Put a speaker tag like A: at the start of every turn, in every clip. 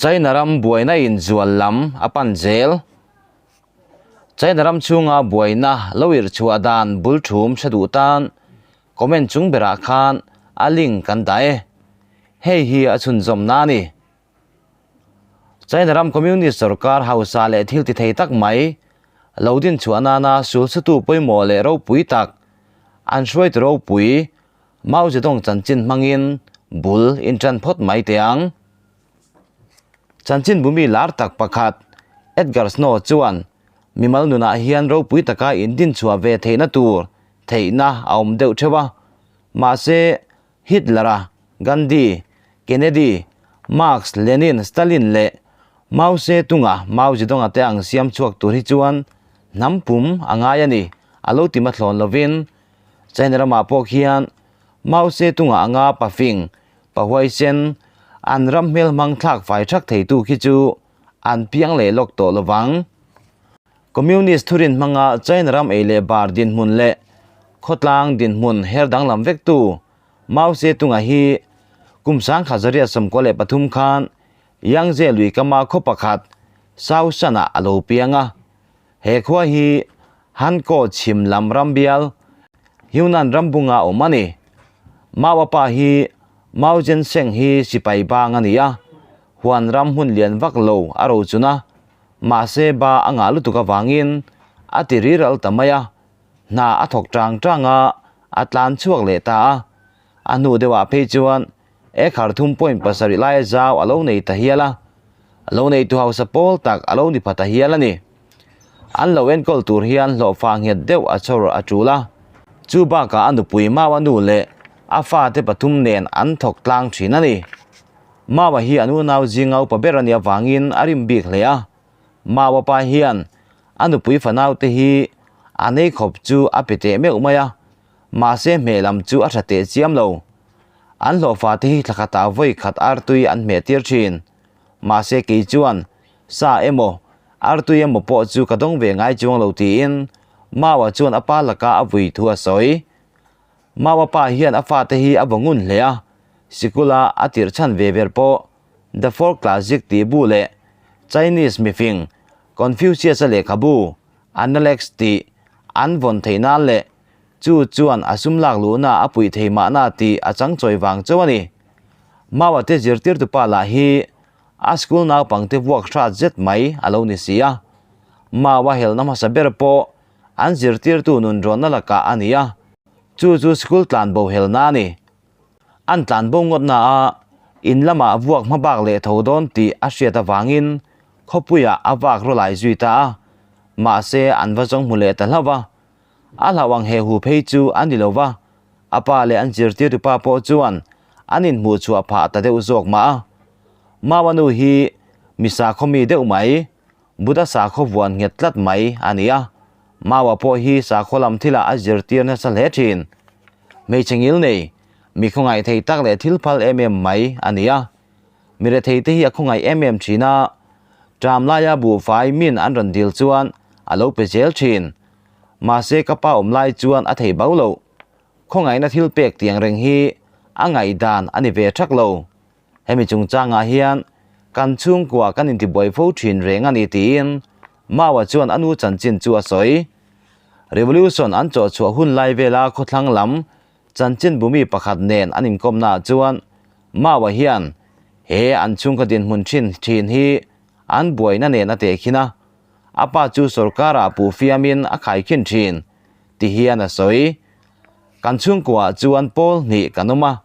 A: China ram buaina in zual lam a pan zel. China ram chhunga buaina lo irh chhuah dan bul thum hre duh tan comment chung berah khan a link kan dah e. Hei hi a chhunzawmna a ni. China ram Communist sorkar hausa leh thil ti thei tak mai lo din chhuah nana sulsutu pawimawh leh ropui tak an hruaitu ropui Mao Zedong chanchin hmangin bul intan phawt mai teh ang. Chanchin bumi lar tak pakhat Edgar Snow chuan mimal nunah hian ropui taka indin chhuah ve theihna tur theihna a awm deuh theuh a, mahse Hitler-a, Gandhi, Kennedy, Marx, Lenin, Stalin leh Mao Zedong-a, Mao Zedong-a te ang siam chhuak tur hi chuan hnam pum a ngai a ni, a lo ti mathlawn lovin China ramah pawh khian Mao Zedong-a anga pafing, pahuaisen, an ram hmel hmang thlak fai thak theitu khi chu an piang leh lawk tawh lovang. Communist thurin hmanga China ram ei leh bar dinhmun leh khawtlang dinhmun her danglam vektu Mao Zedong-a hi kum 1993 khan Yangtze lui kama khaw pakhat Shaoshan-ah a lo piang a. He khua hi Hankou chhim lam ram bial Yunnan rambunga awm a ni. Mao-a pa hi Mao Zedong hi sipai bang a ni a, huan ram hmun lian vak lo a rochun a. Mahse ba a ngah lutuk avangin a ti riral ta mai a, hna a thawk tang tang a, a tlan chhuak leh ta a. A hnu deuhah phei chuan ekhar thum point pasarih laia zau a lo nei ta hial a, lo neitu hausa pawl tak a lo ni pha ta hial a ni. An lo enkawl tur hian hlawhfa nghet deuh a chhawr a tul a, chu bakah a nupui Maua nu leh a fate pathum nen an thawk tlang thin a ni. Maua hi an unau zing a upa ber a nih avangin a rim bik hle a, Maua pa hian a nupui fanaute hi a nei khawp chu a pe teh meuh mai a, mahse hmeh lam chu a tha teh chiam lo. An hlawhfa te hi thla khatah vawi khat artui an hmeh tir thin. Mahse kei chuan sa emaw, artui emaw pawh chu ka dawng ve ngai chuang lo tiin Maua chuan a pa laka a vui thu a sawi. Maua pa hian a fate hi a vaw ngun hle a, sikula a tirh chhan ve ber pawh The Four Classic tih bu leh Chinese mifing Confucius-a lehkhabu Analects tih an vawn theih nan leh chu chuan a sum lak luhna a puih thei mahna tih a changchawi vang chauh a ni. Maua te zirtirtupa lah hi a school naupangte vuak hrat zet mai a lo ni si a, Maua helna hmasa ber pawh an zirtirtu nunrawnna lakah a ni a, chu chu school tlanbo helna a ni. An tlanbo ngawtna a in lamah vuak hma bak leh tho dawn tih a hriat avangin khawpuiah a vak rawlai zui ta a, mahse an va zawng hmu leh ta hlauh va. A hlauh ang he hu phei chu a ni lo va, a pa leh an zirtirtu pa pawh chuan an inhmuh chhuah phah ta deuh zawk mah a. Maua nu hi mi sakhaw mi deuh mai. Buddha sakhaw vuan nghet tlat mai a ni a, Maua pawh hi sakhaw lam thilah a zirtir nasa hle thin. Hmeichhe ngil nei, mi khawngaih thei tak leh thil phal em em mai a ni a. Mi rethei te hi a khawngaih em em thin a, ṭam laia buhfai min an rawn dil chuan a lo pe zel thin. Mahse ka pa awm lai chuan a thei bau loh. Khawngaihna thil pek tiang reng hi a ngaihdan a ni ve ṭhak lo. Hemi chungchangah hian kan chhungkua kan intibuai fo thin reng a ni tiin Maua chuan a nu chanchin chu a sawi. Revolution an chawhchhuah hun lai vela khawthlang lam chanchin bumi pakhat nen an inkawmnaah chuan Maua hian he an chhungkaw dinhmun thin thin hi an buaina nen a tehkhin a, a pa chu sorkarah puh fiamin a khaikhin thin ti hian a sawi. Kan chhungkuaah chuan pawl hnih kan awm a,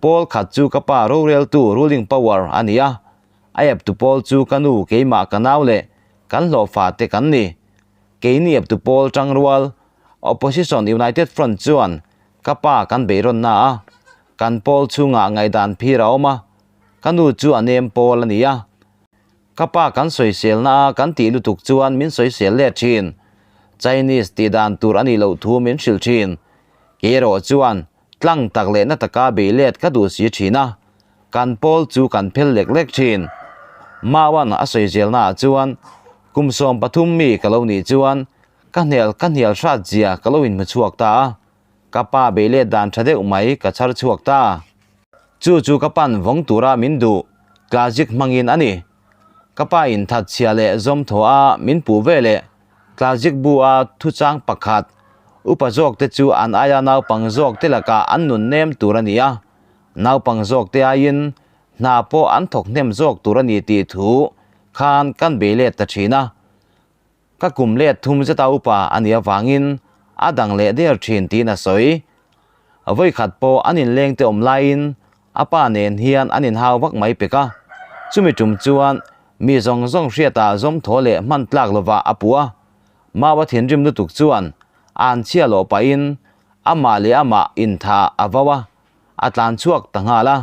A: pawl khat chu ka pa roreltu, ruling power, a ni a, a eptu pawl chu ka nu, keimah, ka nau leh kan hlawhfa te kan ni. Keini eptu pawl tangrual, Opposition United Front chuan ka pa kan beihrawnna a, kan pawl chhungah ngaihdan phir a awm a, ka nu chu a nem pawl a ni a. Ka pa kan sawiselna a kan tih lutuk chuan min sawisel let thin. Chinese tih dan tur a nih loh thu min hrilh thin. Kei erawh chuan tlang tak leh na taka bei let ka duh si thin a, kan pawl chu kan phel lek lek thin. Mauan a sawiselna ah chuan kum 13 mi ka lo nih chuan ka hnial ka hnial hrat zia ka lo inhmu chhuak ta a, ka pa bei let dan tha deuh mai ka chhar chhuak ta. Chu chu ka pan vawng tura min duh. Tlazik hmangin a ni. Ka pa in thatchhia leh zawmthaw a min puh ve leh Tlazik bu a thuchang pakhat upa zawk te chu an aia naupang zawk te lakah an nun nem tur a ni a, naupang zawk te aiin hna pawh an thawk hnem zawk tur a ni tih thu khan kan bei let ta thin a. Ka kum let thum zeta upa a nih avangin a dang leh der thin tiin a sawi. Vawikhat pawh an inleng te awm laiin a pa nen hian an inhau vak mai pek a. Chumi tum chuan mi zawng zawng hriatah zawmthaw leh hman tlak lovah a puh a. Mau a thinrim lutuk chuan a an chhia lawh pahin amah leh amah intha a vau a, a tlan chhuak ta nghal a.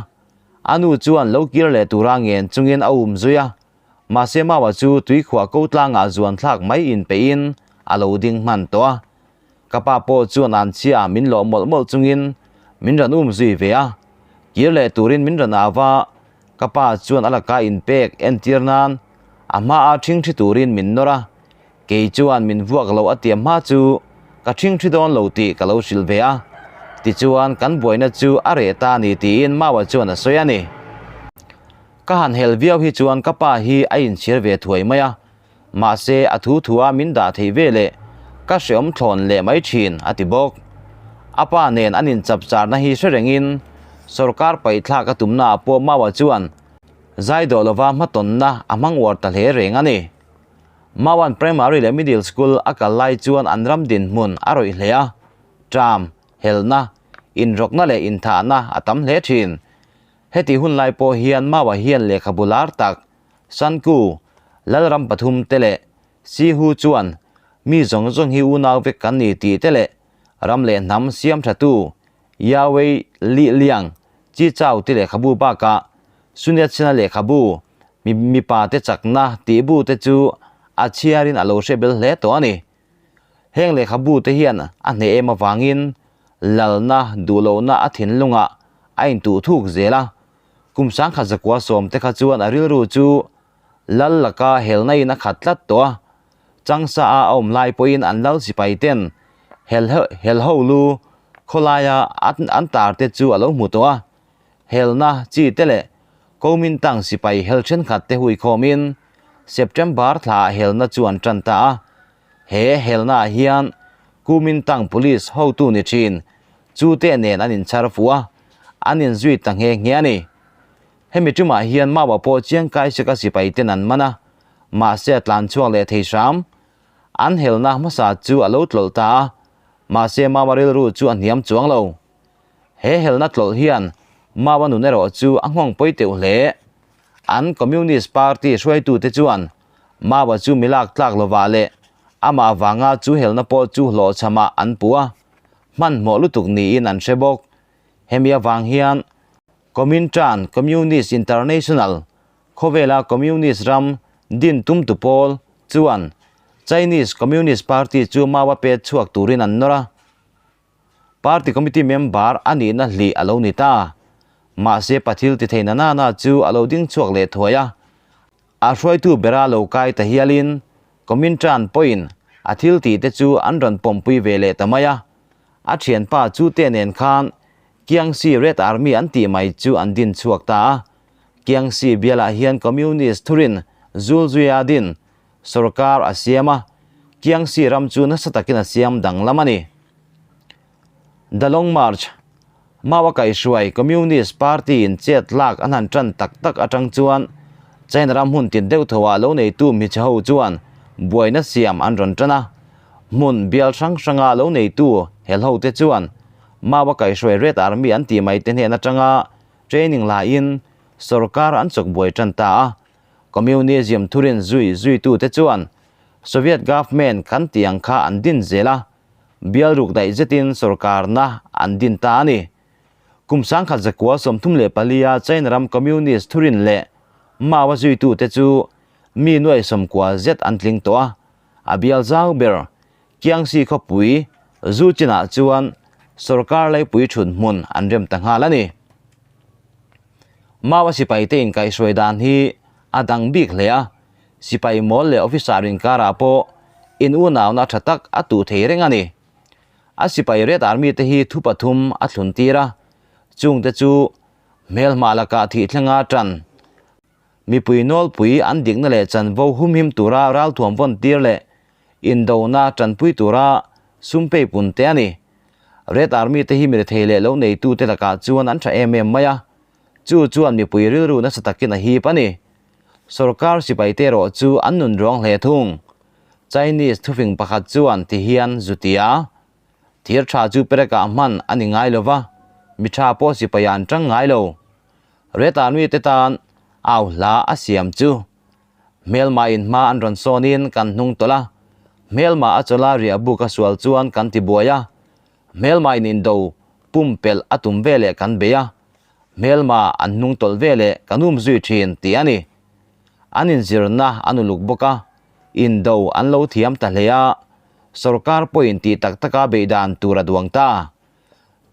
A: A nu chuan lo kir leh tura ngen chungin a um zui a. Mahse Maua chu tuikhuah ko tlangah zuan thlak mai inpeihin a lo ding hman tawh a. Ka pa pawh chuan an chhia min lawh mawlh mawlh chungin min rawn um zui ve a. Kir leh turin min rawn au a, ka pa chuan a laka inpek entir nan a hmaa ṭhingṭhi turin min nawr a. Kei chuan min vuak loh a tiam hma chu ka ṭhingṭhi dawn lo tih ka lo hrilh ve a. Tichuan kan buaina chu a reh ta a ni tiin Maua chuan a sawi a ni. Ka han hel viau hi chuan ka pa hi a inchhir ve thuai mai a, mahse a thu thua min dah theih ve leh ka hreawm thlawn leh mai thin a ti bawk. A pa nen an inchapcharna hi hre rengin sawrkar paihthlak a tumnaah pawh Maua chuan zai dawh lova hmatawnna a hmang uar ta hle reng a ni. Maua'n primary leh middle school a kal lai chuan an ram dinhmun a rawih hle a, ṭam, helna, inrawkna leh inthahna a tam hle thin. Heti hun lai pawh hian Maua hian lehkhabu lar tak Sanku, Lalram pathum te leh Sihu chuan mi zawng zawng hi unau vek kan ni tih te leh ram leh hnam siam thatu Yahweh Li Liang Chi Chau ti lehkhabu bakah Sun Yat-sen-a lehkhabu mipa te chakna tih bu te chu a chhiarin a lo hre bel hle tawh a ni. Heng lehkhabu te hian a hneh em avangin lalna duhlohna a thinlungah a intuh thuk zel a, kum sangkhat zakua sawm te kha chuan a rilru chu lal laka helna in a khat tlat tawh a, changsa a a awm lai pawhin an lal sipai ten hel hel ho lu khawlaia an tar te chu a lo hmu tawh a, helna chi te leh Kuomintang sipai hel thenkhat te huikhawmin September thlaah helna chu an tan ta a. He helnaah hian Kuomintang Police hotu ni thin chu te nen an inchhar fuh a, an inzui ta nghe nghe a ni. Hemi tumah hian Maua pawh Chiang Kai-shek-a sipai ten an man a, mahse a tlan chhuak leh thei hram. An helna hmasa chu a lo tlawlh ta a, mahse Maua rilru chu a hniam chuang lo. He helna tlawlh hian Maua nun erawh chu a nghawng pawi teuh hle. An Communist Party hruaitute chuan Maua chu mi lak tlak lovah leh amah vanga chu helna pawh chu hlawhchhamah an puh a, hmanhmawh lutuk niin an hre bawk. Hemi avang hian Comintern, Communist International, khawvela Communist ram din tumtu pawl chuan Chinese Communist Party chu Maua pet chhuak turin an nawr a. Party Committee member a nihna hlih a lo ni ta. Mahse Pathil ti theihna nana chu a lo ding chhuak leh thuai a. A hruaitu bera lo kai ta hialin Comintern pawhin a thil tih te chu an rawn pawmpui ve leh ta mai a. A thianpa chu te nen khan Kiangsi Red Army an tih mai chu an din chhuak ta a. Kiangsi bialah hian Communist thurin Zulzuia din Sorkar a siam a, Kiangsi ram chu nasa takin a siam danglam a ni. The Long March, Mao a kaihhruai Communist Party in chet lak an han tan tak tak atang chuan China ram hmun tin deuh tho ah lo neitu hmeichhe ho chuan buaina siam an rawn tan a. Hmun bial hrang hranga lo neitu hel ho te chuan Mao a kaihhruai Red Army an tih mai te hnen atanga training la in sorkar an chawk buai tan ta a. Communism thurin zui zuitute chuan Soviet government kan tih ang kha an din zel a, bial ruk daih zetin sorkarna an din ta a ni. Kum sangkhat zakua 34 a China ram Communist thurin leh Mao a zuitute chu mi nuai sawmkua zet an tling tawh a, a bial zau ber Kiangsi khawpui zu chinah chuan sorkar leipui thut hmun an rem ta nghal a ni. Maua sipai te inkaihhruai dan hi a dang bik hle a, sipai mawl leh officer inkarah pawh in unauna tha tak a tuh thei reng a ni. A sipai Red Army te hi thu pathum a thlun tir a, chungte chu hmelhmah lakah thih thlenga tan. Mipui nawlpui an dikna leh chanvo humhim tura ralthuam vawn tir leh indona tanpui tura sum peipun te a ni. Red Army te hi mirethei leh lo neitute lakah chuan an tha em em mai a, chu chuan mipui rilru nasa takin a hip a ni. Sorkar sipaite erawh chu an nun ruang hle thung. Chinese thufing pakhat chuan ti hian zu ti a, Thir tha chu perekah hman a ni ngai lo va, mi tha pawh sipaiah an tang ngai lo. Red Army te tan au hla a siam chu hmelma in hma an rawn sawnin kan hnung tawlh a, hmelma a chawlh a riah buk a sual chuan kan ti buai a, hmelma in indo pumpelh a tum veleh kan bei a, hmelma an hnung tawlh veleh kan um zui thin tih a ni. An inzirna an uluk bawk a, indo an lo thiam ta hle a, sorkar pawhin tih tak taka beih dan tur a duang ta.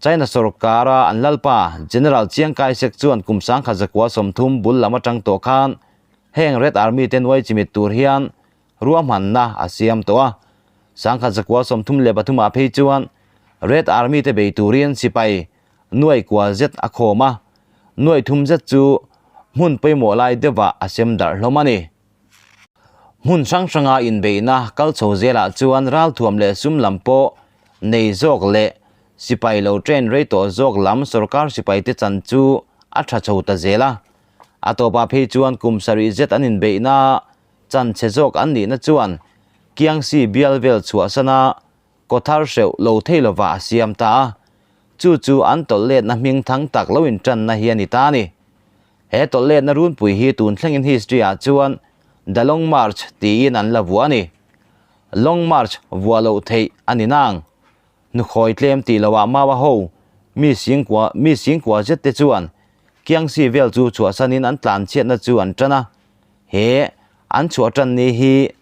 A: China sorkara an lalpa General Chiang Kai-shek chuan kum 1930 bul lam atang tawh khan heng Red Army te nuai chimit tur hian ruahmanna a siam tawh a. 1933 ah phei chuan Red Army te bei turin sipai nuai kua zet a khawm a, nuai thum zet chu hmun pawimawh lai deuhah a sem darh hlawm a ni. Hmun hrang hranga inbeihna kal chho zelah chuan ralthuam leh sum lam pawh nei zawk leh sipai lo train rei tawh zawk lam sorkar sipaite chan chu a tha chho ta zel a. A tawpah phei chuan kum sarih zet an inbeihna chan chhe zawk an nihna chuan Kiangsi bial vel chhuahsana kaw thar hreuh lo thei lova a siam ta a, chu chu an tawlh letna hming thang tak lo intanna hi a ni ta a ni. He tawlh letna runpui hi tun thlengin history ah chuan The Long March tiin an la vuah a ni. Long March vuah loh theih a ni nang. Hnukhawi tlem tih loh ah Maua ho mi singkua mi singkua zet te chuan Kiangsi vel chu chhuahsanin an tlanchhiatna chu an tan a. He an chhuah tan ni hi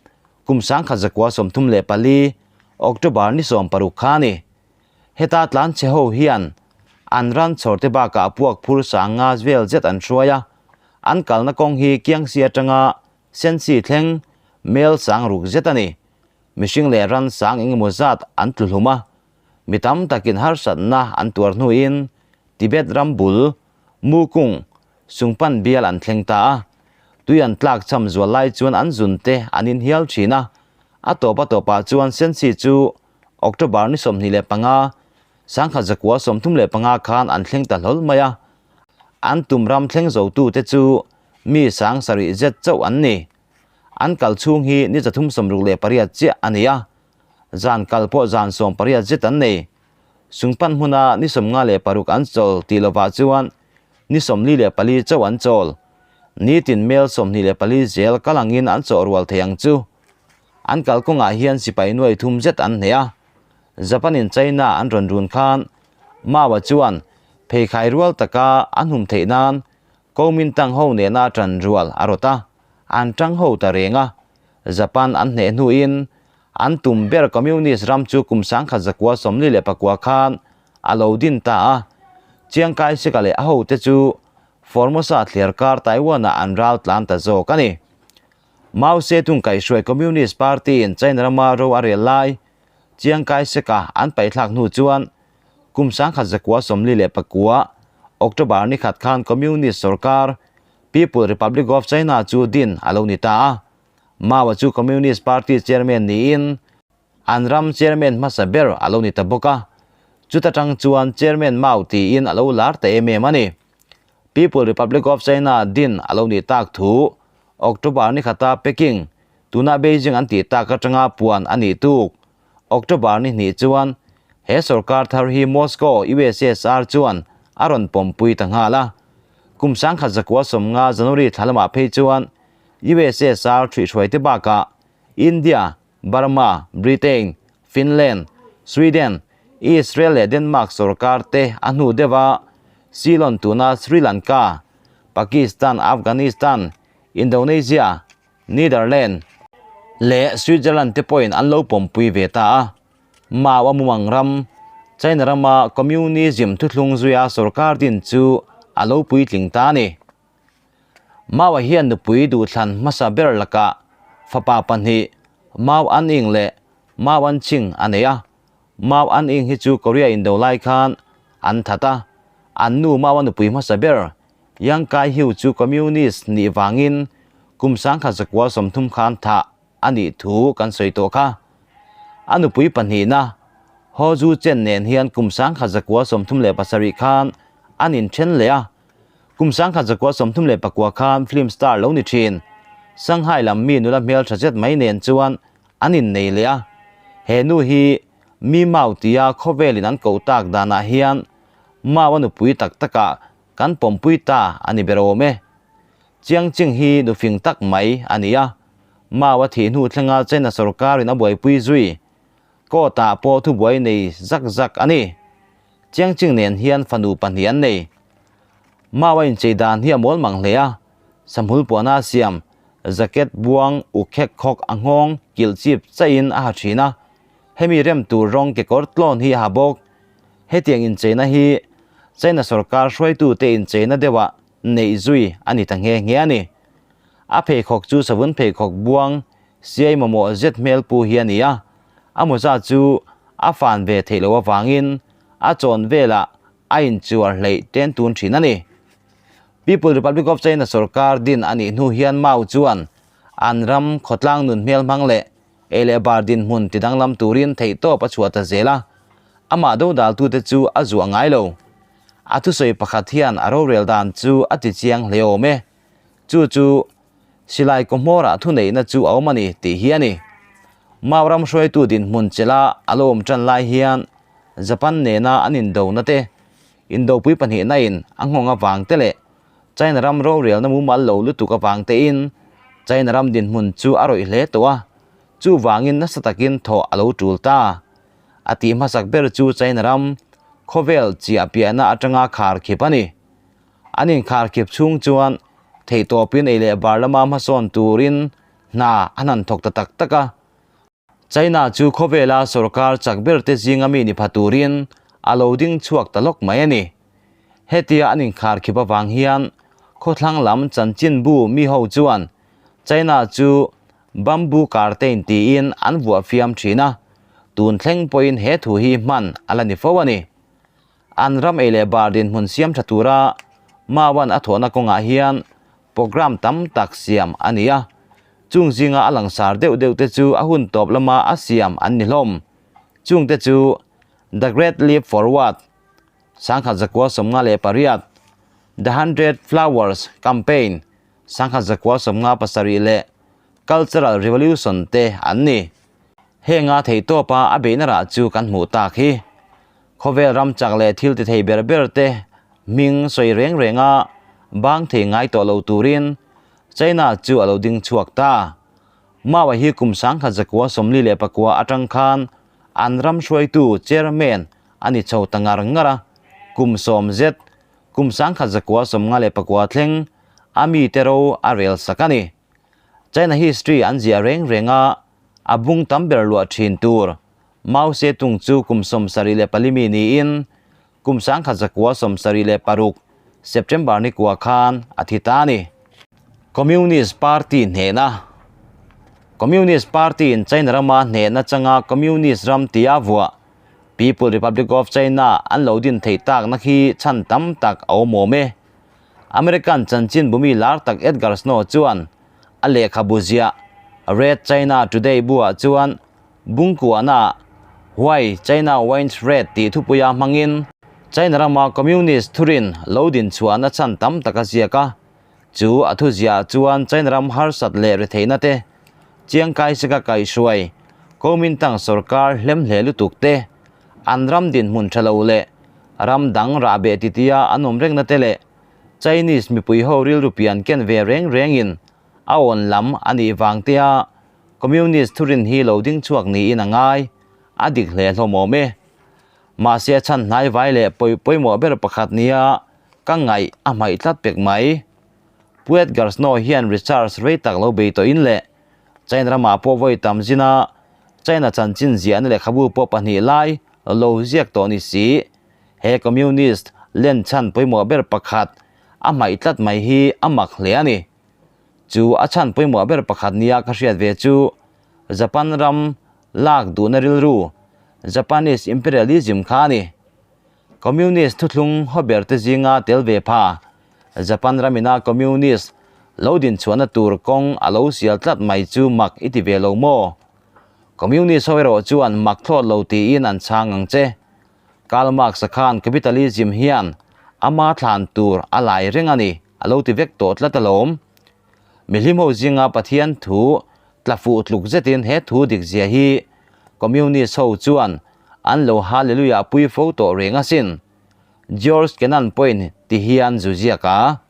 A: Kum 1934, October ni 16 kha a ni. Heta tlanchhe ho hian an ran chhawrte bakah puak phur sang nga vel zet an hruai a, an kalna kawng hi Kiangsi atanga Sensi thleng mel sang ruk zet a ni. Mihring leh ran sang engemaw zat an tlu hlum a, mi tam takin harsatna an tuar hnuin Tibet ram bul, Mukung, Sungpan bial an thleng ta a, tui an tlak cham zual lai chuan an zun te an inhial thin a, a tawp a tawpah chuan Sensi chu October ni 25, 1935 khan an thleng ta hlawl mai a, an tum ram thleng zotute chu mi sang sarih zet chauh an ni. An kal chhung hi ni 368 chiah a ni a, zan kal pawh zan 18 zet an nei. Sungpan hmuna ni 56 an chawl tih lovah chuan ni 44 chauh an chawl. Nitin mel 24 zel kal angin an chawh rual thei ang chu. An kalkawngah hian sipai nuai thum zet an hneh a. Japan-in China an rawn run khan Mao-a chuan pheikhai rual taka an hum theih nan Kuomintang ho nena ṭan rual a rawt a, an ṭang ho ta reng a. Japan an hneh hnuin an tum ber Communist ram chu kum 1949 khan a lo din ta a. Chiang Kai-shek-a leh a hote chu Formosa thliar kar Taiwan-ah an ral tlan ta zawk a ni. Mao Zedong kaihhruai Communist Party-in China rama ro a rel lai Chiang Kai-shek-a an paihthlak hnu chuan kum 1949 October ni khat khan Communist sorkar People Republic of China chu din a lo ni ta a. Mao-a chu Communist Party chairman niin an ram chairman hmasa ber a lo ni ta bawk a. Chuta tang chuan Chairman Mao tiin a lo lar ta em em a ni. People Republic of China din a lo nih tak thu October ni khata Peking, tuna Beijing an tih tak atanga puan a nih tuk. October ni hnih chuan he sorkar thar hi Moscow, USSR chuan a rawn pawmpui ta nghal a. Kum 1990 January thla lamah phei chuan USSR ṭhuihhruaite bakah India, Burma, Britain, Finland, Sweden, Israel leh Denmark sorkar te a hnu deuh a, Ceylon tuna Sri Lanka, Pakistan, Afghanistan, Indonesia, Netherlands leh Switzerland te pawhin an lo pawmpui ve ta a. Mao a mumang ram, China rama Communism thuthlung zuia sorkar din chu a lo puitling ta a ni. Mao-a hian nupui duhthlan hmasa ber lakah fapa pahnih Mao An-ing leh Mao An-ching a nei a. Mao An-ing hi chu Korea indo lai khan an that a, an nu Mao-a nupui hmasa ber Yang Kai-hiu chu Communist nih vangin kum 1930 khan thah a nih thu kan sawi tawh kha. A nupui pahnihna, Ho Zu Chen nen hian kum 1937 khan an inthen leh a. Kum 1939 khan film star lo ni thin, Shanghai lam mi nula hmeltha zet mai nen chuan an innei leh a. He nu hi Mi Mao tia khawvelin an koh tak danah hian Mao a nupui tak takah kan pawmpui ta a ni ber awm e. Chiang Ching hi nufing tak mai a ni a, Mao a thih hnu thlenga China sorkarin a buaipui zui court-ah pawh thubuai nei zak zak a ni. Chiang Ching nen hian fanu pahnih an nei. Mao a inchei dan hi a mawl mang hle a, samhul puana a siam, jacket buang uk khek khawk a nghawng kilh chip chaihin a ha thin a, hemi rem tur rawng kekawr tlawn hi a ha bawk. Hetiang incheina hi China sorkar hruaitute incheina deuhah neih zui a ni ta nghe nghe a ni. A pheikhawk chu savun pheikhawk buang siai mamawh zet hmel pu hi a ni a, a mawza chu a fan ve theih loh avangin a chawn velah a inchuar hleih ten tun thin a ni. People Republic of China sorkar din a nih hnu hian Mao chuan an ram khawtlang nun hmel hmang leh Ei leh bar dinhmun ti danglam turin theihtawp a chhuah ta zel a, amah dodaltute chu a zuah ngai lo. A thusawi pakhat hian a rorel dan chu a ti chiang hle awm e. Chu chu Silai kawhmawrah thuneihna chu a awm a ni tih hi a ni. Mau ram hruaitu dinhmun chelha a lo awm tan lai hian Japan nena an indona te, indopui pahnihna in a nghawng avang te leh China ram rorelna mumal lo lutuk avang tein China ram dinhmun chu a rawih hle tawh a, chuvangin nasa takin thawh a lo tul ta. A tih hmasak ber chu China ram khawvel chiah piahna atanga khar khip a ni. An inkhar khip chhung chuan theihtawpin ei leh bar lama hmasawn turin hna an han thawk ta tak tak a. China chu khawvela sorkar chak ber te zinga mi ni pha turin a lo ding chhuak ta lawk mai a ni. Hetia an inkhar khip avang hian khawthlang lam chanchinbu mi ho chuan China chu Bamboo Curtain tiin an vuah fiam thin a, tun thleng pawhin he thu hi hman a la ni fo a ni. An ram ei leh bar dinhmun siam tha tura Mauan a thawhna kawngah hian Programme tam tak siam a ni a, chung zinga a langsar deuh deuh te chu a hun tawp lama a siam an ni hlawm. Chung te chu The Great Leap Forward, 1958, The Hundred Flowers Campaign, 1977 leh Cultural Revolution te an ni. Henga theihtawpa a beihna rah chu kan hmuh tak hi. Khawvel ram chak leh thil ti thei ber ber te hming sawi reng reng a bang thei ngai tawh lo turin China chu a lo ding chhuak ta. Mao-a hi kum 1949 atang khan an ram hruaitu chairman a ni chho ta ngar ngar a, kum sawm zet kum 1954 thleng a mite ro a rel sak a ni. China history an ziah reng reng a, a bung tam ber luah thin tur Mao Zedong chu kum 74 mi niin kum 1976 September ni kua khan a thi ta a ni. Communist Party hnehna Communist Party in China rama hnehna changa Communist ram tia vuah People Republic of China an lo din theih takna khi chhan tam tak a awm awm e. American chanchin bumi lar tak Edgar Snow chuan a lehkhabu ziah Red China Today buah chuan Bungkuahna Why China Went Red tih thupuia hmangin China rama Communist thurin lo din chhuahna chhan tam tak a ziak a. Chu a thuziah chuan China ram harsat leh retheihna te, Chiang Kai-shek-a kaihhruai, Kuomintang sorkar hlemhle lutuk te, an ram dinhmun tha lo leh ram dang rahbeh titia an awm rengna te leh Chinese mipui ho rilru pian ken ve reng rengin a awn lam a nih vang tea Communist thurin hi lo ding chhuak niin a ngai, a dik hle hlawm awm e. Mahse a chhan hnai vai leh pawi pawimawh ber pakhat nia ka ngaih a hmaih tlat pek mai. Pu Edgar Snow hian research rei tak lo bei tawhin leh China ramah pawh vawi tam zina China chanchin ziahna lehkhabu pawh pahnih lai lo ziak tawh ni si. He Communist len chhan pawimawh ber pakhat a hmaih tlat mai hi a mak hle a ni. Chu a chhan pawimawh ber pakhat nia ka hriat ve chu Japan ram lak duhna rilru, Japanese Imperialism, kha a ni. Communist thuthlung hawber te zinga tel ve pha. Japan ramina Communist lo dinchhuahna tur kawng a lo sial tlat mai chu mak i ti ve lo maw? Communist ho erawh chuan mak thlawt lo tiin an chhang ang che. Karl Marx-a khan Capitalism hian ama thlan tur a lai reng a ni a lo ti vek tawh tlat alawm. Mihlim ho zinga Pathian thu tla fuh tluk zetin he thu dikzia hi Communist ho chuan an lo Hallelujah pui fo tawh reng asin. George Kennan pawhin ti hian zu ziak a,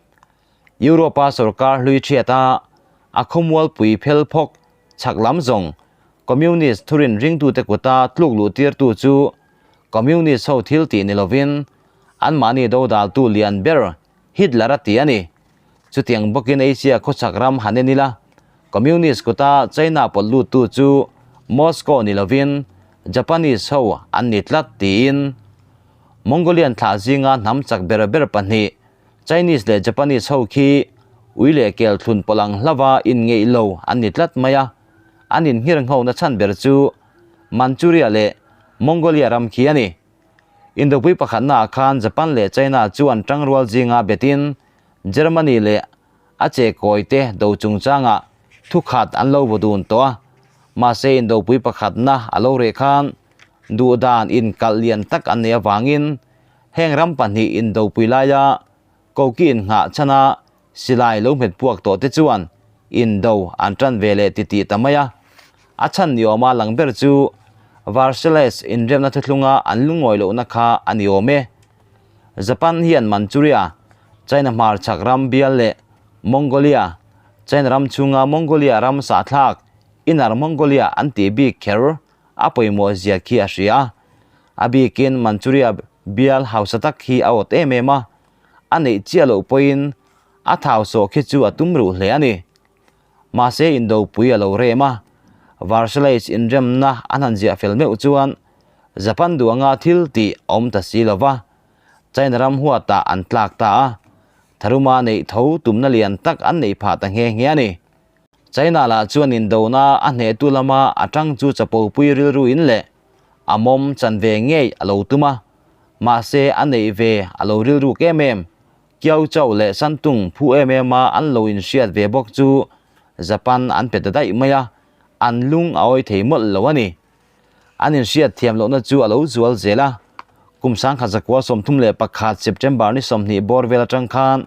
A: Europa sorkar hlui thiat a, a khawmualpui phel phawk chhak lam zawng Communist thurin ringtute kuta tluk luh tirtu chu Communist ho thil tih ni lovin anmahni dodaltu lian ber Hitler a ti a ni. Chutiang bawkin Asia khawchhak ram han en ila, Communist kuta China pawlh luttu chu Moscow ni lovin Japanese ho an ni tlat tiin Mongolian thlah zinga hnam chak ber ber pahnih Chinese leh Japanese ho khi ui leh kel thlun pawlh ang hlauva inngeih lo an ni tlat mai a, an inngirngho chhan ber chu Manchuria leh Mongolia ram khi a ni. Indopui pakhatnaah khan Japan leh China chuan tangrual zinga betin Germany leh a chekawi te do chungchangah thukhat an lo vaw dun tawh a, mahse indopui pakhatna a lo reh khan duhdan inkalh lian tak an nei avangin heng ram pahnih indopui laia koki innghah chhana silai lo hmet puak tawh te chuan indo an tan ve leh titih ta mai a. A chhan ni awma lang ber chu Versailles inremna thuthlunga an lungawi lohna kha a ni awm e. Japan hian Manchuria, China hmarchhak ram bial leh Mongolia, China ram chhunga Mongolia ram sahthlak Inner Mongolia an tih bik kher a pawimawh zia khi a hria a. A bikin Manchuria bial hausa tak hi a awt em em a, a neih chiah loh pawhin a thau sawh khi chu a tum ruh hle a ni. Mahse indopui a lo rem a, Versailles inremna an han ziah fel meuh chuan Japan duh anga thil tih a awm ta si lo va, China ram huatah an tlak ta a, tharuma neih tho tumna lian tak an neih phah ta nghe nghe a ni. China lah chuan indona a hnehtu lama a tang chu chapopui rilru in leh a mawm chanve ngei a lo tum a, mahse a neih ve a lo rilruk em em. Kiau Chau leh Santung phu em em a an lo inhriat ve bawk chu Japan an pe ta daih mai a, an lung a awi thei mawlh lo a ni. An inhriat thiam lohna chu a lo zual zel a, kum 1931 September ni 20 bawr vel atang khan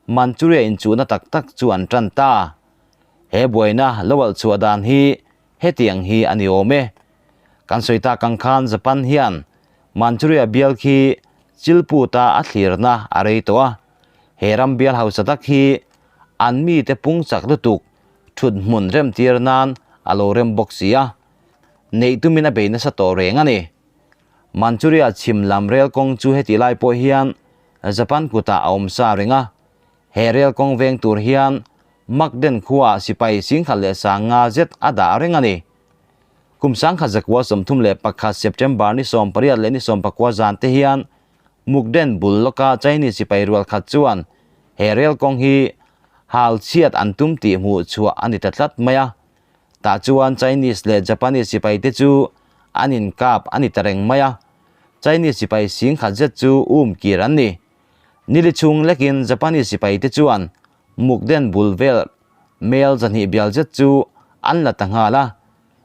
A: Manchuria inchuhna tak tak chu an tan ta. He buaina lo alh chhuah dan hi hetiang hi a ni awm e. Kan sawi tak ang khan Japan hian Manchuria bial khi chilputa a thlirna a rei tawh a, he ram bial hausa tak hi an mite pung chak lutuk thut hmun remtir nan a lo rem bawk si a, neih tumin a bei nasa tawh reng a ni. Manchuria chhim lam rel kawng chu heti lai pawh hian Japan kutah a awm sa reng a, he rel kawng veng tur hian Mukden khuaah sipai singkhat leh sanga zet a dah reng a ni. Kum 1931 September ni 18 leh ni 19 zan te hian Mukden bul lawka Chinese sipai rual khat chuan he rel kawng hi hal chhiat an tum tih hmuh chhuah a ni ta tlat mai a. Tah chuan Chinese leh Japanese sipai te chu an inkap a ni ta reng mai a. Chinese sipai singkhat zet chu um kir an ni. Nili chhung lekin Japanese sipai te chuan Mukden bul vel mel zahnih bial zet chu an la ta nghal a.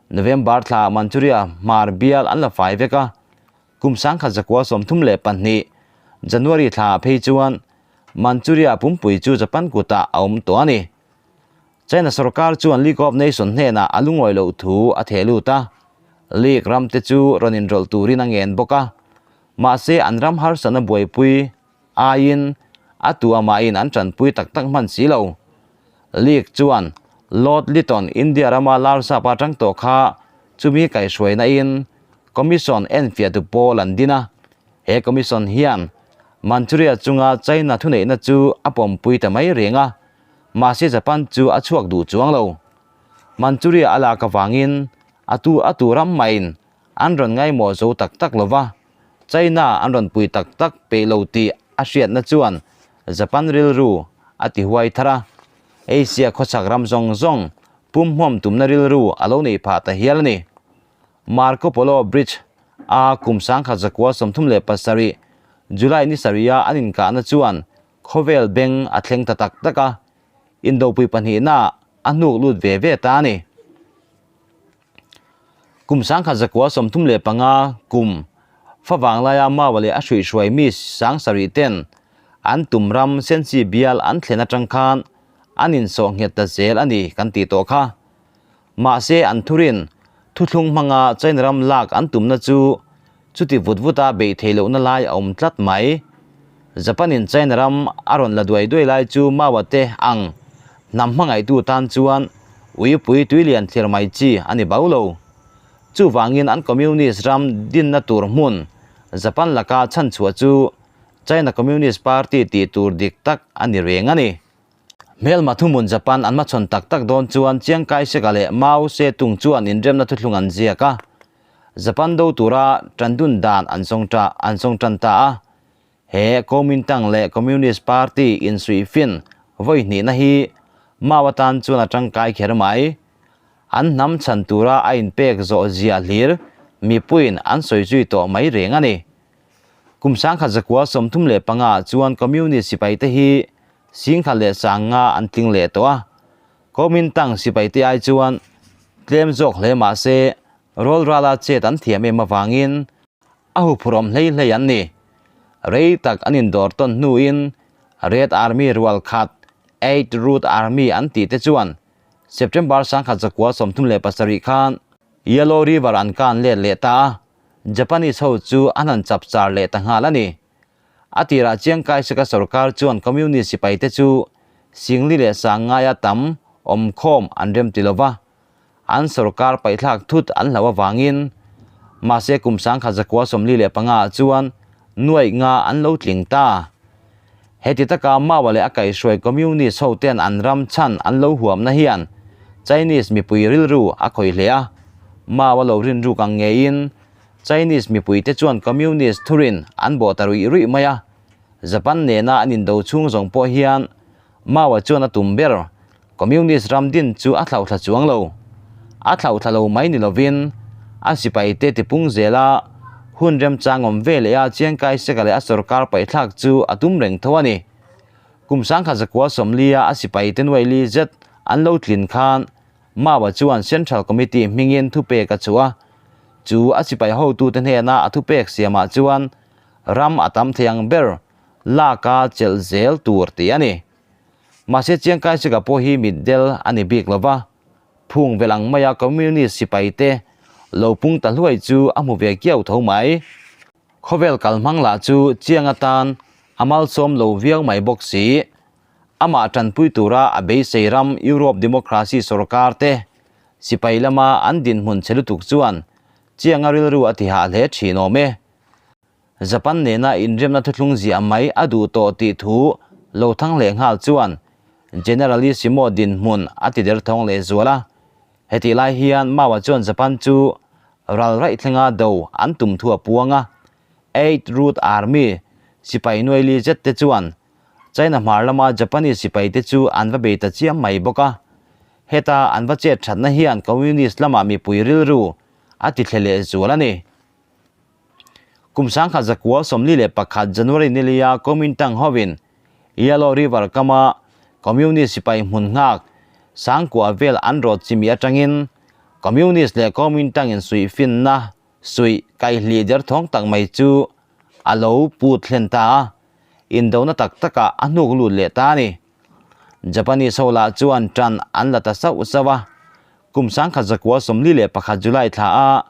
A: November thla Manchuria hmar bial an la fai vek a. Kum 1932 January thla phei chuan Manchuria pumpui chu Japan kutah a awm tawh a ni. China sorkar chuan League of Nations hnenah a lungawi loh thu a theh lut a. League ram te chu rawn inrawlh turin a ngen bawk a. Mahse an ram harsatna buaipui aiin a tu amahin an tanpui tak tak hman si lo. League chuan Lord Lytton India rama Larsap atang tawh kha chumi kaihhruaina in Commission enfiahtu pawl an din a. He Commission hian Manchuria chunga China thuneihna chu a pawmpui ta mai reng a, mahse Japan chu a chhuak duh chuang lo. Manchuria a lak avangin a tu a tu ram maiin an rawn ngaimawh zo tak tak lo va, China an rawn pui tak tak peih lo tih a hriatna chuan Japan rilru a ti huai thar a, Asia khawchhak ram zawng zawng pumhmawm tumna rilru a lo neih phah ta hial a ni. Marco Polo Bridge a kum 1937 July ni sarih a an inkahna chuan. Khawvel beng a thleng ta tak tak a, indopui pahnihnaah a hnuk lut ve ve ta a ni. Kum 1935 kum favang laia Maua leh a hruihhruai mi sangsarih ten an tum ram Senchi bial an thlen atang khan an insawh nghet ta zel a ni kan tih tawh kha. Mahse an thurin thuthlung hmanga China ram lak an tumna chu chuti vut vuta beih theih lohna lai a awm tlat mai. Japan-in China ram a rawn la duai duai lai chu Mao-a te ang hnam hmangaihtu tan chuan uipui tuilian thlir mai chi a ni bau lo. Chuvangin an Communist ram dinna tur hmun Japan laka chhanchhuah chu China Communist Party tih tur dik tak a ni reng a ni. Hmelma thuhmun Japan an hmachhawn tak tak dawn chuan Chiang Kai-shek-a leh Mao Tse-tung chuan inremna thuthlung an ziak a. Japan do tura tan dun dan an zawng ta an zawng tan ta a. He Kuomintang leh Communist Party insuihfin vawi hnihna hi Mao atan chuan a tangkai kher mai. An hnam chhan tura a inpek zawh ziah hlir mipuiin an sawi zui tawh mai reng a ni. Kum 1935 ah chuan Communist sipaite hi Singkhat leh Sanga an tling leh tawh a, Kuomintang sipaite ai chuan tlem zawk hle mah se rawlrala chet an thiam em avangin a huphurhawm hlei hlei an ni. Rei tak an indawr tawn hnuin Red Army rual khat Eighth Route Army an tih te chuan September 1937 khan Yellow River an kan let leh ta a, Japanese ho chu an han chapchar leh ta nghal a ni. A tirah Chiang Kai-shek-a sorkar chuan Communist sipaite chu Singli leh Sangaia tam awmkhawm an rem ti lova, an sorkar paihthlak thut an hlauh avangin mahse kum 1945 ah chuan nuaih nga an lo tling ta. Heti taka Mao-a leh a kaihhruai Communist hoten an ram chhan an lo huamna hian Chinese mipui rilru a khawih hle a, Mao-a lo rinruk ang ngeiin Chinese mipuite chuan Communist thurin an bawh ta ruih ruih mai a, Japan nena an indo chhung zawng pawh hian Mao-a chuan a tum ber Communist ram din chu a thlauhthla chuang lo. A thlauhthla lo mai ni lovin a sipaite tipung zela hun remchang awm ve leh a Chiang Kai-shek-a leh a sorkar paihthlak chu a tum reng tho a ni. Kum 1940 a sipaite nuaili zet an lo tlin khan Mao-a chuan Central Committee hmingin thupek a chhuah a, chu a sipai hotute hnena a thupek siamah chuan ram a tam thei ang ber laka chelh zel tur tih a ni. Mahse Chiang Kai-shek-a pawh hi mitdel a ni bik lo va, phung vel ang maia Communist sipaite lo pung ta hluai chu a hmu ve kiau tho mai. Khawvel kalhmang lah chu Chiang atan a malsawm lo viau mai bawk si. Amah tanpui tura a beisei ram Europe democracy sorkar te sipai lama an dinhmun che lutuk chuan Chianga rilru a ti hah hle thin awm e. Japan nena inremna thuthlung ziah mai a duh tawh tih thu lo thang leh nghal chuan Generalissimo dinhmun a ti derthawng leh zual a. Hetih lai hian Mao-a chuan Japan chu ral raih thlenga do an tum thu a puang a. Eighth Route Army sipai nuaili zet te chuan China hmar lama Japanese sipaite chu an va bei ta chiam mai bawk a. Heta an va chet thatna hian Communist lama mipui rilru a ti thle leh zual a ni. Kum 1941 January nilia Kuomintang hovin Yellow River kama Communist sipai hmun nghak sangkua vel an rawt chimi atangin Communist leh Kuomintang insuihfinna suih kaihlih derthawng tak mai chu a lo put hlen ta a, indona tak takah a hnuk lut leh ta a ni. Japanese ho lah chuan tan an la ta sauh sauh a, kum 1941 July thla a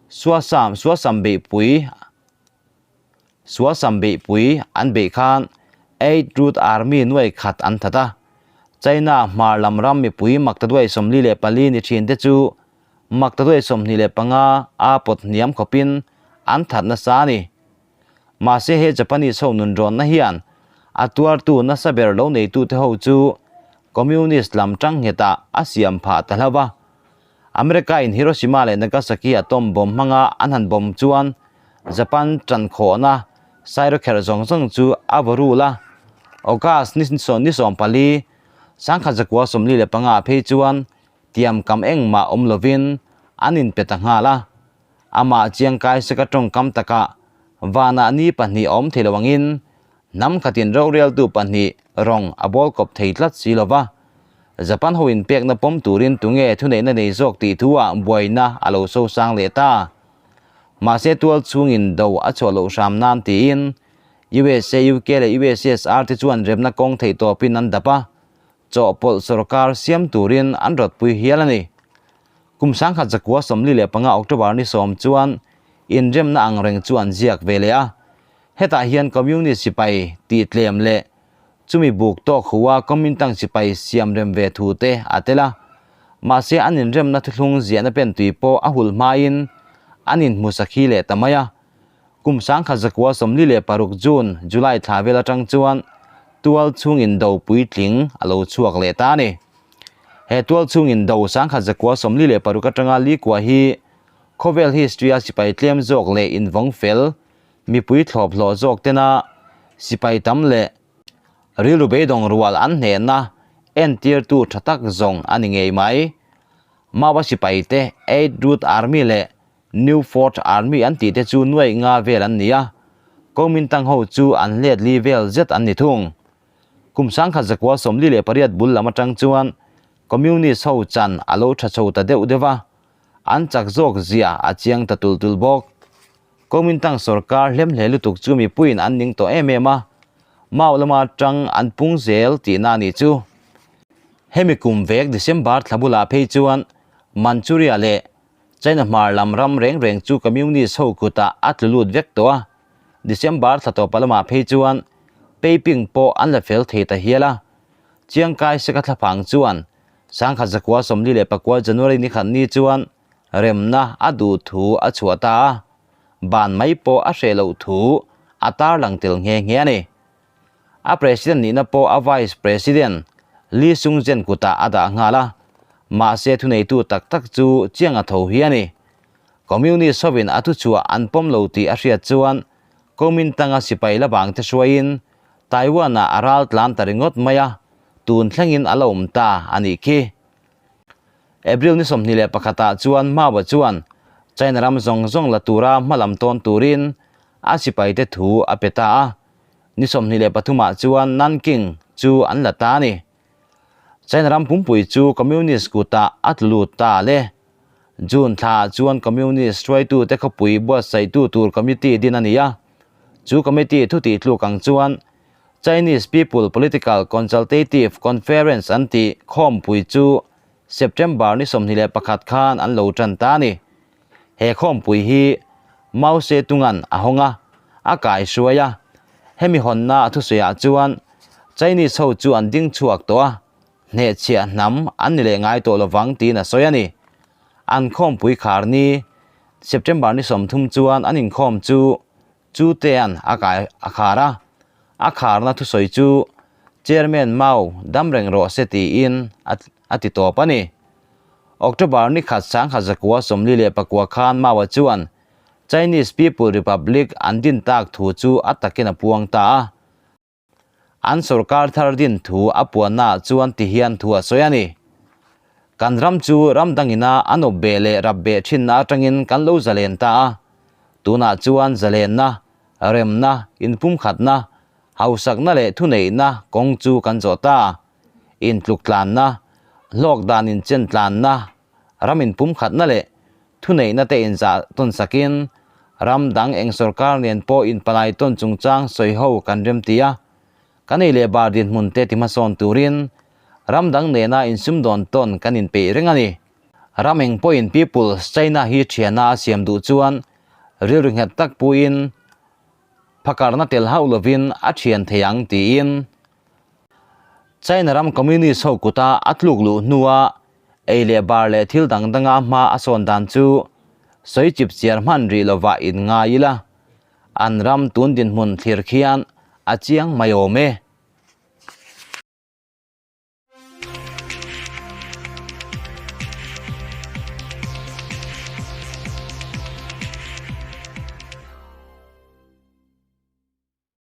A: Suasam Suasam beihpui Suasam beihpui an beih khan Eighth Route Army nuai khat an that a, China hmar lam ram mipui maktaduai 44 ni thin te chu Maktaduai 25 a pawt hniam khawpin an that nasa a ni. Mahse he Japanese ho nunrawnna hian a tuartu nasa ber lo neitute ho chu Communist lam tang nghetah a siam phah ta hlauh a. America in Hiroshima leh Nagasaki atom bomb hmanga an han bomb chuan Japan tan khawhna sairawkherh zawng zawng chu a vaw rul a. August ni 14, 1945 phei chuan Tiam kam engmah awm lovin an inpe ta nghal a, amah Chiang Kai-shek-a tawngkam takah vanah ni pahnih a awm thei lo angin Hnam khatin roreltu pahnih rawng a bawl kawp thei tlat si lo va, Japan ho inpekna pawm turin tunge thuneihna nei zawk tih thu-ah buaina a lo sosang leh ta. Mahse tual chhungin do a chhuah loh hram nan tiin USA, UK leh USSR te chuan remna kawng theih tawpin an dap a, chawhpawlh sorkar siam turin an rawtpui hial a ni. Kum 1945 October ni sawm chuan inremna ang reng chu an ziak ve leh a, Hetah hian Communist sipai tih tlem leh chumi buk tawk hua Kuomintang sipai siam rem ve thu te a tel a. Mahse an inremna thuthlung ziahna pentui pawh a hul hmain an inhmu sakhi leh ta mai a. Kum 1946 June, July thla vel atang chuan tual chhung indo puitling a lo chhuak leh ta a ni. He tual chhung indo 1946 atanga Likua hi khawvel history a sipai tlem zawk leh invawng fel Mipui thlawp hlawh zawk tena sipai tam leh rilru beidawng rual an hnehna entirtu tha tak zawng a ni ngei mai. Maua sipai te Eighth Route Army leh New Fourth Army an tih te chu nuaih nga vel an ni a, Kuomintang ho chu an let li vel zet an ni thung. Kum 1948 bul lam atang chuan Communist ho chan a lo tha chho ta deuh deuh a, an chak zawk zia a chiang ta tul tul bawk. Kuomintang sorkar hlemhle lutuk chu mipuiin an ning tawh em em a, Mau lama tang an pung zel tihna a nih chu. Hemi kum vek December thla bulah phei chuan Manchuria leh China hmar lam ram reng reng chu Communist ho kutah a tlu lut vek tawh a, December thla tawpa lamah phei chuan Peiping pawh an la fel thei ta hial a. Chiang Kai Shek-a thlaphang chuan 1944 January ni khat ni chuan remna a duh thu a chhuah ta a, ban mai pawh a hreh loh thu a tarlang tel nghe nghe a ni. A president nihna pawh a vice president Lee Sung-jen kutah a dah nghal a, mahse thuneitu tak tak chu chiang a tho hi a ni. Communist hovin a thuchhuah an pawm lo tih a hriat chuan Kuomintang-a sipai la bangte hruaiin Taiwan-ah a ral tlan ta ringawt mai a, tun thlengin a la awm ta a nih khi. April ni 21 ah chuan Mao-a chuan China ram zawng zawng la tura hmalam tawn turin a sipaite thu a pe ta a, ni 23 ah chuan Nanking chu an la ta a ni. China ram pumpui chu Communist kutah a tlu lut ta le. June thlaah chuan Communist hruaitute khawpui buatsaihtu tur committee din a ni a, chu committee thutih tluk ang chuan Chinese People Political Consultative Conference an tih khawmpui chu September ni 21 khan an lo tan ta a ni. He khawmpui hi Mao Zedong-a'n a hawng a, a kaihruai a. Hemi hawnna a thusawiah chuan Chinese ho chu an ding chhuak tawh a, hnehchhiah hnam an ni leh ngai tawh lovang tiin a sawi a ni. An khawmpui khar ni September ni 30 chuan an inkhawm chu Chu Tean a kai a khar a, a kharna thusawi chu Chairman Mao dam reng rawh se tiin a ti tawp a ni. October ni khat 1944 khan Mao-a chuan Chinese People Republic an din tak thu chu a takin a puang ta a. An sorkar thar din thu a puannaah chuan ti hian thu a sawi a ni. Kan ram chu ram dangina an awp beh leh rap beh thinna atangin kan lo zalen ta a. Tunah chuan zalenna, remna, inpumkhatna, hausakna leh thuneihna kawng chu kan zawh ta. Intluktlanna, hlawk dan inchentlanna, ram inpumkhatna leh Thuneihna te inzah tawn sakin ram dang eng sorkar nen pawh inpalai tawn chungchang sawi ho kan remti a, kan ei leh bar dinhmun te ti hmasawn turin ram dang nena insumdawn tawn kan inpeih reng a ni. Ram eng pawhin People's China hi thiana a siam duh chuan rilru nghet tak puiin phakarna tel hauh lovin a thian thei ang tiin China ram Communist ho kuta a tluk luh hnua Ei leh bar leh thil dang danga hma a sawn dan chu sawi chip chiar hman rih lovah in ngai ila, an ram tun dinhmun thlir khian a chiang mai awm e.